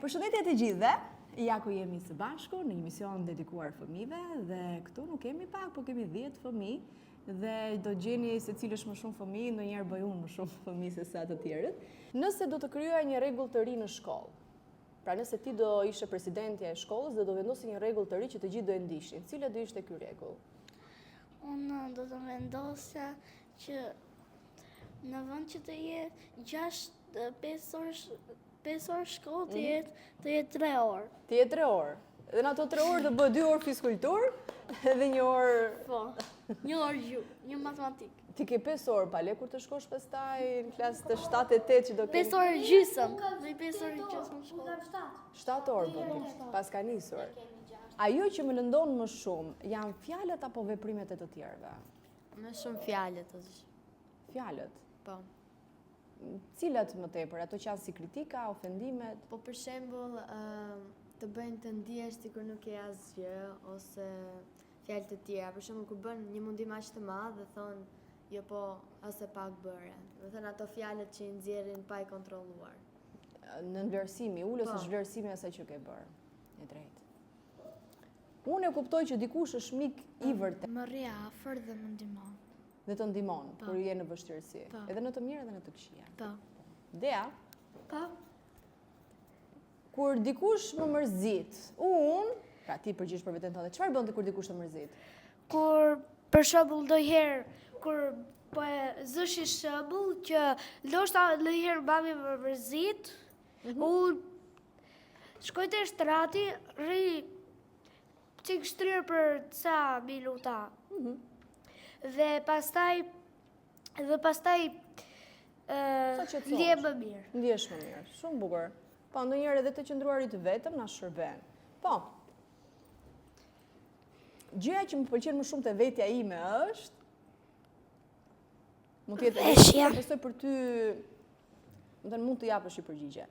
Përshëndetje të gjithëve. Ja ku jemi së bashku në një emision dedikuar fëmijëve dhe këtu nuk kemi pak, po kemi 10 fëmijë dhe do gjeni se cili është më shumë fëmijë, ndonjëherë bëj unë më shumë fëmijë se sa të tjerët. Nëse do të krijoja një rregull të ri në shkollë, pra nëse ti do ishe presidentja e shkollës dhe do vendosje një rregull të ri që të gjithë do e ndiqnin, cila do ishte ky rregull? Unë do të vendosja që në vend që të jetë 6 5 orë 5 orë shkollë të mhm. jetë të jetë 3 orë. Të jetë 3 orë. Dhe në ato 3 orë të bëhet 2 orë fiskulturë dhe një orë Po. Një orë gjuhë, një matematikë. Ti ke 5 orë, pale kur të shkosh pastaj në klasë të 7 e 8 që do kemi. 5 orë gjysmë, do i 5 orë gjysmë shkollë. 7 orë po, paska nisur. Ajo që më lëndon më shumë janë fjalët apo veprimet e të tjerëve? Më shumë fjalët ose. Fjalët. Po. Cilat më tepër, ato që janë si kritika, ofendimet? Po për shembull, të bëjnë të ndihesh sikur nuk je asgjë ose fjalë të tjera. Për shembull, kur bën një mundim aq të madh dhe thonë jo po ose pak bëre. Domethënë ato fjalët që i nxjerrin pa i kontrolluar. Nënvlerësimi, ulës po. është zhvlerësimi i asaj që ke bërë. E drejtë. Unë e kuptoj që dikush është mik i vërtetë. Më rri afër dhe më ndihmon. Dhe të ndihmon po. kur je në vështirësi, po. edhe në të mirë edhe në të këqija. Po. Dea? Po. Kur dikush më mërzit, unë, pra ti përgjigjesh për veten tënde, çfarë bën ti kur dikush të mërzit? Kur për shembull ndonjëherë kur po e zë si shembull që ndoshta ndonjëherë mami më mërzit, mm -hmm. unë shkoj te shtrati, rri Çik shtrirë për ca minuta. Mm -hmm. Dhe pastaj dhe pastaj ndihem më mirë. Ndihesh më mirë. Shumë bukur. Po ndonjëherë edhe të qëndruarit vetëm na shërben. Po. Gjëja që më pëlqen më shumë te vetja ime është mund të jetë veshja. Besoj për ty, domethënë mund të japësh një përgjigje.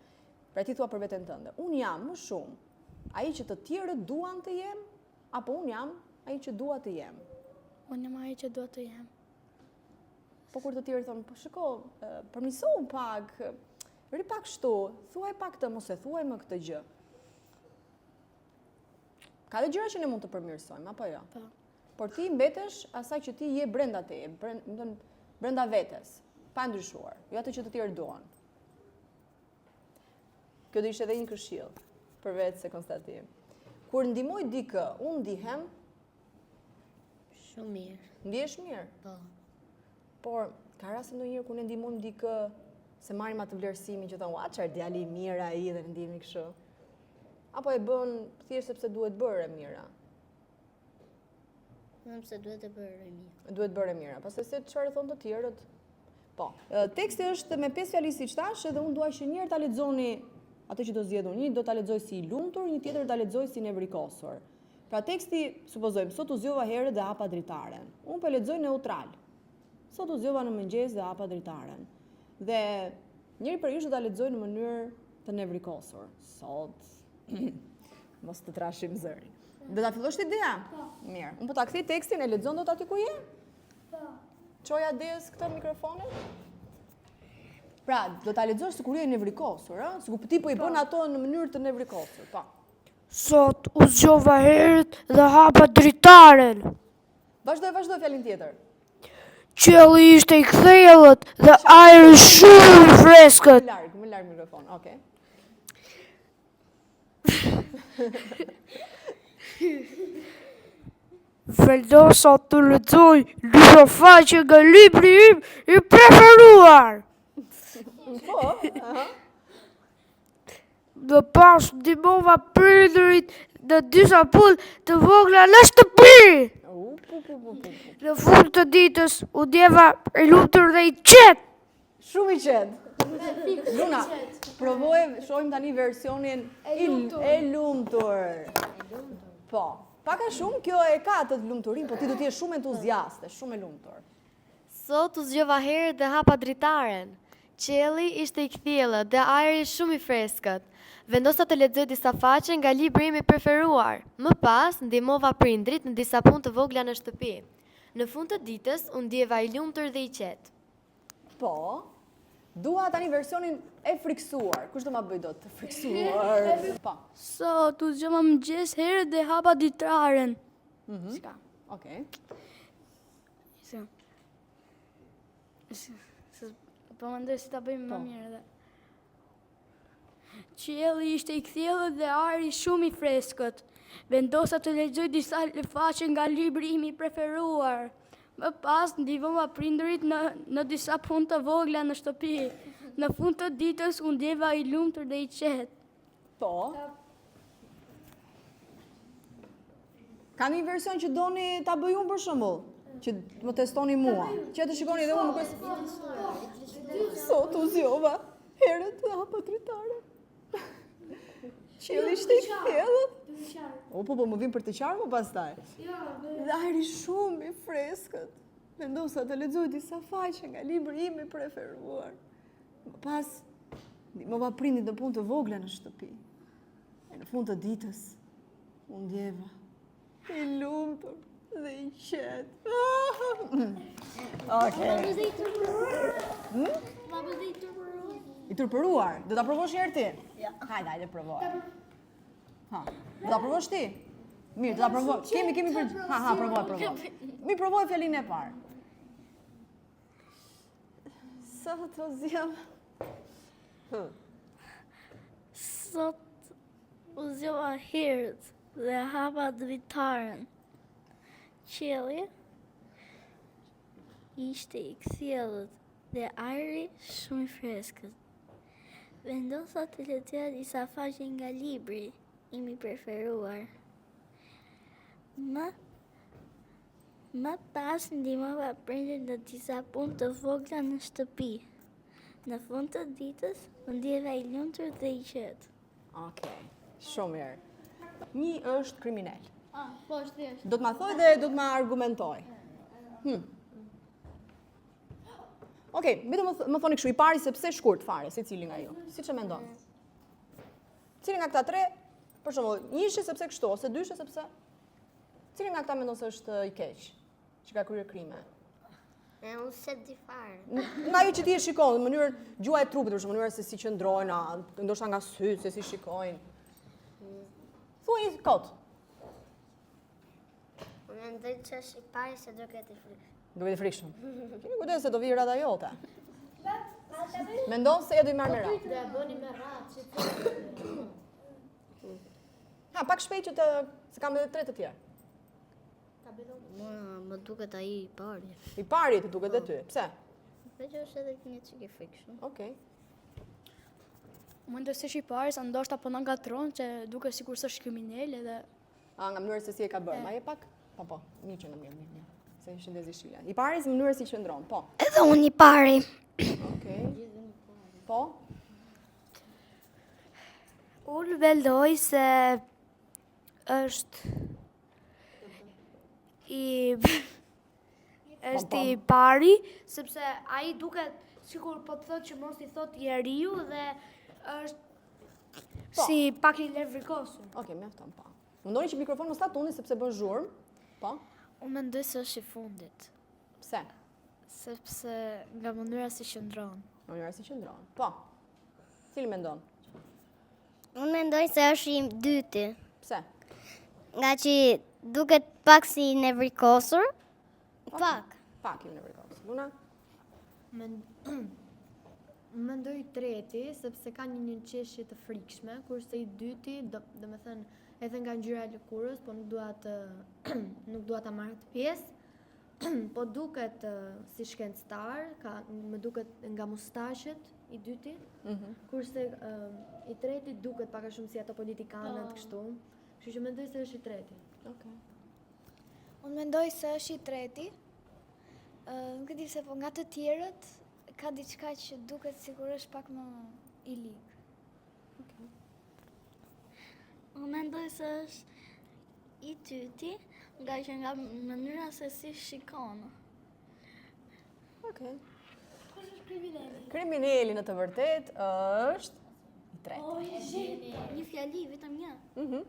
Pra ti thua për veten tënde, unë jam më shumë ai që të tjerët duan të jem, apo unë jam ai që dua të jem? Unë jam ai që dua të jem. Po kur të tjerët thonë, po shiko, përmirësohu pak, rri pak kështu, thuaj pak këtë, mos e thuaj më këtë gjë. Ka dhe gjëra që ne mund të përmirësojmë, apo jo? Po. Por ti mbetesh asaj që ti je brenda teje, brenda vetes, pa ndryshuar, jo atë që të tjerët duan. Kjo do ishte edhe një këshillë, përveç se konstatim. Kur ndihmoj dikë, unë ndihem shumë mirë. Ndihesh mirë? Po. Por ka raste ndonjëherë kur ne ndihmojmë dikë s'e marrim atë vlerësimin që thonë, "Ua, çfarë djali i mirë ai" dhe ne ndihemi kështu. Apo e bën thjesht sepse duhet bërë e mira. Vetëm se duhet e bërë e mira. Duhet bërë e mira. Pastaj se çfarë thonë të tjerët? Po. Teksti është me pesë fjali siç thashë edhe unë dua që një herë ta lexoni atë që do zgjedh unë. Një do ta lexojë si i lumtur, një tjetër ta lexojë si i nevrikosur. Pra teksti, supozojmë, sot u zgjova herët dhe hapa dritaren. Unë po e lexoj neutral. Sot u zgjova në mëngjes dhe hapa dritaren. Dhe njëri prej jush do ta lexojë në mënyrë të nevrikosur. Sot mos të trashim zërin. Do ta fillosh ti Dea? Po. Mirë. Unë po ta kthej tekstin, e lexon dot aty ku je? Po. Çoja Deas këtë mikrofonin? Pra, do ta lexosh sikur je i nevrikosur, ë? Sikur ti po i bën po. ato në mënyrë të nevrikosur, po. Sot u zgjova herët dhe hapa dritaren. Vazhdo, vazhdo fjalën tjetër. Qielli ishte i kthjellët dhe ajri shumë i freskët. Më larg, më larg mikrofon. Okej. Vendosa të lexoj disa faqe nga libri im i preferuar. Po, aha. Më pas ndihmova prindërit në disa punë të vogla në shtëpi. U, pu, pu, pu, pu. Në fund të ditës u ndjeva i lumtur dhe i qetë. Shumë i qetë. Luna, provoje, shohim tani versionin e lumtur. E lumtur. Po, pak a shumë kjo e ka atë lumturinë, po ti do të jesh shumë entuziaste, shumë e lumtur. Sot u zgjova herët dhe hapa dritaren. Qielli ishte i kthjellët dhe ajri shumë i freskët. Vendosa të lexoj disa faqe nga libri im i preferuar. Më pas, ndihmova prindërit në disa punë të vogla në shtëpi. Në fund të ditës, u ndjeva i lumtur dhe i qetë. Po. Dua tani versionin e frikësuar. Kush do ma bëjë dot të frikësuar? Po. Sot u zgjova mëngjes herët dhe hapa dritaren. Mhm. S'ka. Okej. Se. Se, se po mendoj si ta bëjmë më Po. mirë edhe. Qielli ishte i kthjellët dhe ajri shumë i freskët. Vendosa të lexoj disa faqe nga libri im i preferuar. Më pas ndihmova prindërit në, në disa punë të vogla në shtëpi. Në fund të ditës u ndjeva i lumtur dhe i qetë. Po. Ka një version që doni ta bëj unë për shembull, që të më testoni mua, që të shikoni edhe unë nuk është. Sot u zgjova herët dhe hapa dritaren. Qielli ishte i kthjellët. O, po, po, më vin për të qarë më pastaj. Dhe ajri shumë i freskët. Vendosa të lexoj disa faqe nga libri im i preferuar. Më pas, ndihmova prindit në punë të vogla në shtëpi. E në fund të ditës, u ndjeva i lumtur dhe i qetë. Okej. Hmm? I turpëruar. Do ta provosh një herë ti? Ja. Hajde, hajde provoj. Ha. Do ta provosh ti? Mirë, do ta provoj. Kemi kemi për Ha, ha, provoj, provoj. Mi provoj fjalinë e parë. Sot u zgjova. Hm. Sot u zgjova herët dhe hapa dritaren. Qielli ishte i kthjellët dhe ajri shumë i freskët. Vendosa të lexoja disa faqe nga libri im i preferuar. Më Më pas ndihmova prindërit në disa punë të vogla në shtëpi. Në fund të ditës, u ndjeva i lumtur dhe i qetë. Okej, shumë mirë. Një është kriminal. Ah, po është thjesht. Do të ma thoj dhe do të ma argumentoj. Hmm. Okej, vetëm më, më thoni kështu i pari sepse shkurt fare, secili nga ju. Siç e mendon. Cili nga këta tre, për shembull, njëshi sepse kështu ose dyshi sepse Cili nga këta mendon se është i keq, që ka kryer krime? E unë s'e di fare. Nga ajo që ti e shikon, në mënyrën gjuha e trupit, për shembull, mënyrën se si qëndrojnë, a, ndoshta nga sytë, se si shikojnë. Thuaj një kot. Unë mendoj që është i pari se duket i frikshëm. Duket i frikshëm. Keni kujdes se do vijë radha jote. Mendon se ja do i marr me radhë. Do e bëni me radhë, që të Ha, pak shpejt që të se kam edhe tre të tjerë. Mua më duket ai i pari. I pari të duket dhe ty. Pse? Me që është edhe një çik i frikshëm. Okej. Mendoj se është i pari, sa ndoshta po na ngatërron që duket sikur s'është kriminal edhe A, nga mënyra se si e ka bërë. Ma je pak? Po, po, mirë që nga mirë, mirë, mirë. Se ishin ndezi shila. I pari se mënyra si qëndron, po. Edhe unë i pari. Okej. Po? Unë mendoj se është i është i pari, sepse ai duket sikur po të thotë që mos i thotë njeriu dhe është Po. si pak i levrikosur. Okej, mjafton, po. Mundoni që mikrofonin mos ta tundi sepse bën zhurmë. Po. Unë mendoj se është i fundit, Pse? sepse nga mënyra si qëndron. Në mënyra si qëndron. Po. Cili mendon? Unë mendoj se është i dyti. Pse? Nga që duket pak si i nevrikosur. Pak. Pak i nevrikosur. Luna? Mendoj i treti, sepse ka një një qeshje të frikshme, kurse i dyti, do, do me thënë, edhe nga ngjyra e lëkurës, po nuk dua të nuk dua ta marr atë pjesë. po duket si shkencëtar, ka më duket nga mustaqet i dyti, mm -hmm. kurse i treti duket pak a shumë si ato politikanët po. kështu. Kështu që mendoj se është i treti. Okej. Okay. Unë mendoj se është i treti. Uh, nuk e di se po nga të tjerët ka diçka që duket sikur është pak më i lig. Okej. Unë mendoj se është i dyti, nga që nga mënyra se si shikon. Okej. Kush është krimineli? Krimineli në të vërtetë është i treti. Oh, një fjali, vetëm një. Mhm.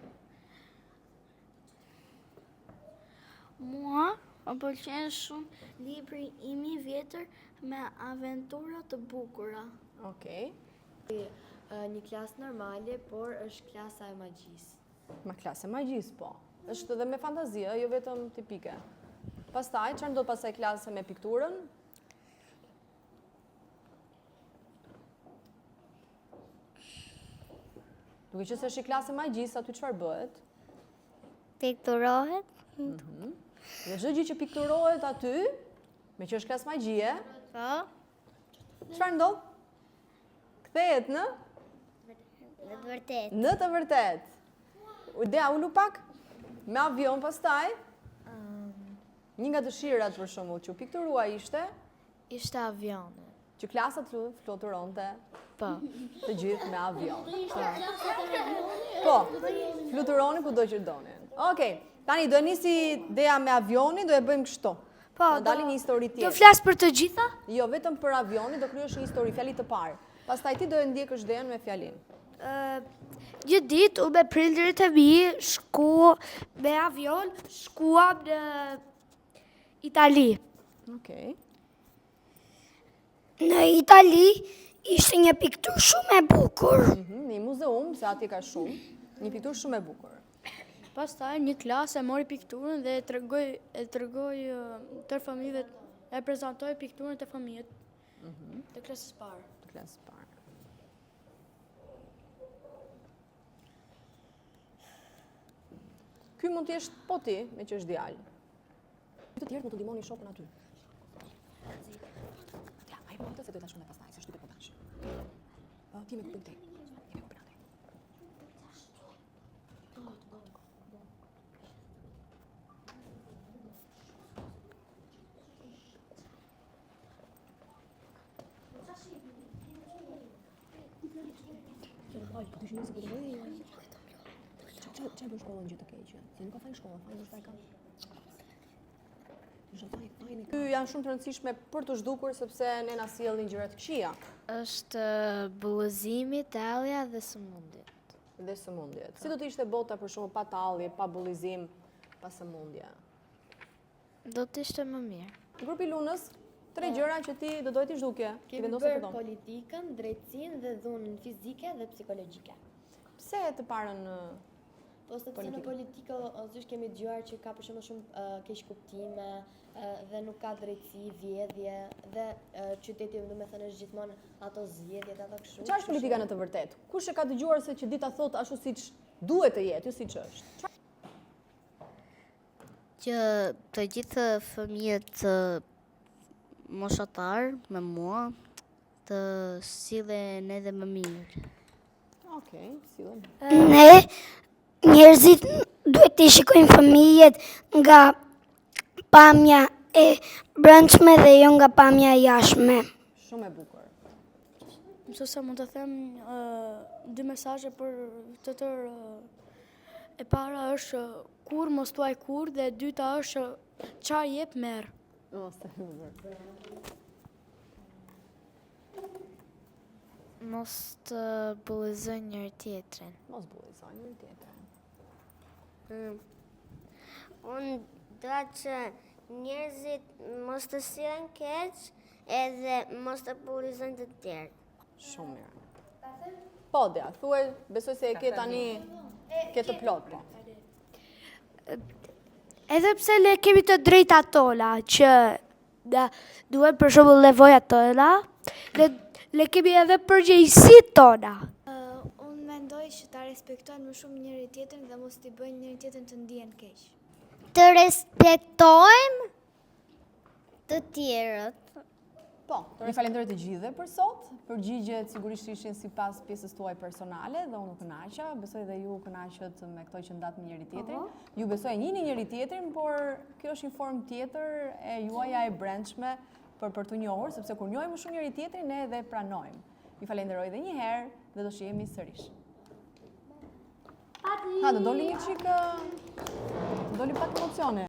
Mua, Më pëlqen shumë libri im i vjetër me aventura të bukura. Okej. Një klasë normale, por është klasa e magjisë. Ma klasë e magjisë, po. Është edhe me fantazi, ë, jo vetëm tipike. Pastaj, çfarë ndodh pastaj klase me pikturën? Duke qenë se është një klasë e magjisë, aty çfarë bëhet? Pikturohet. Mhm. Dhe çdo gjë që pikturohet aty, meqë është klasë magjie, Po. çfarë ndodh? Kthehet në Në të vërtetë. Në të vërtetë. Dea, ulu pak me avion pastaj. Një nga dëshirat për shembull që u pikturua ishte Ishte avioni. Që klasa të fluturonte. Po. Të gjithë me avion. Po. Fluturoni kudo që donin. Okej. Tani do e nisi Dea me avionin, do e bëjmë kështu. Po, do dalim një histori tjetër. Do flas për të gjitha? Jo, vetëm për avionin do krijosh një histori, fjali të parë. Pastaj ti do e ndjekësh Dean me fjalinë. Një ditë unë me prindërit e mi shku me avion, shkuam në Itali. Okej. Në Itali ishte një pikturë shumë e bukur. Mhm, në një muzeum, se aty ka shumë, një pikturë shumë e bukur. Pastaj një klasë e mori pikturën dhe e tregoi e tregoi tërë fëmijëve, e prezantoi pikturën te fëmijët mhm. të klasës parë. Të klasës parë. Ky mund të jesh po ti, meqë është djalë. Të tjerët mund të ndihmonin shokun aty. Ja, ai po se do ta shkojmë pastaj, se shtypet po tash. Po ti me kuptim ti. Ti me kuptim atë. Ça bën shkolla një gjë të keqe? Se nuk ka fajin shkolla, fajin është ai ka. Ky janë shumë të rëndësishme për të zhdukur sepse ne na sjellin gjëra të këqija. Është bullizimi, tallja dhe sëmundjet. Dhe sëmundjet. Si do të ishte bota për shembull pa tallje, pa bullizim, pa sëmundje? Do të ishte më mirë. Grupi i Lunës, tre gjëra që ti do doje t'i zhdukje. Kemi bërë politikën, drejtësinë dhe dhunën fizike dhe psikologjike. Pse të parën Po sepse në politikë ozisht kemi dëgjuar që ka për shembull shumë keqkuptime dhe nuk ka drejtësi, vjedhje dhe qyteti domethënë është gjithmonë ato zgjedhjet ato kështu. Çfarë është politika në të vërtetë? Kush e ka dëgjuar se që di ta thotë ashtu siç duhet të jetë, jo siç është? Që të gjithë fëmijët moshatar me mua të sillen edhe më mirë. Okej, sillen. Ne njerëzit duhet t'i shikojmë fëmijët nga pamja e brendshme dhe jo nga pamja e jashtme. Shumë e bukur. Mësuese mund të them dy mesazhe për të tërë e para është kurrë mos thuaj kurrë dhe e dyta është ça jep merr. Mos të bullizojnë njëri tjetrin. Mos bullizojnë njëri tjetrin. Mm. Unë dua që njerëzit mos të sillen keq edhe mos të bullizojnë të tjerët. Shumë mirë. Po, Dea, thuaj, besoj se e ke tani, ke të plotë, po. Edhe pse ne kemi të drejtat tona, që na duhen për shembull nevojat tona, ne, ne kemi edhe përgjegjësitë tona. Unë mendoj që ta respektojnë më shumë njëri tjetrin dhe mos t'i bëjnë njëri tjetrin të ndihen keq. Të respektojmë të tjerët. Po, ju falenderoj të gjithëve për sot. Përgjigjet sigurisht ishin sipas pjesës tuaj personale dhe unë u kënaqa, besoj dhe ju u kënaqët me këto që ndatë me njëri tjetrin. Ju besoj e njihni njëri tjetrin, por kjo është një formë tjetër e juaja e brendshme për për t'u njohur, sepse kur njohim më shumë njëri tjetrin, ne edhe pranojmë. Ju falenderoj edhe një herë dhe do shihemi sërish. Ha, do doli një çikë, do doli pak emocione.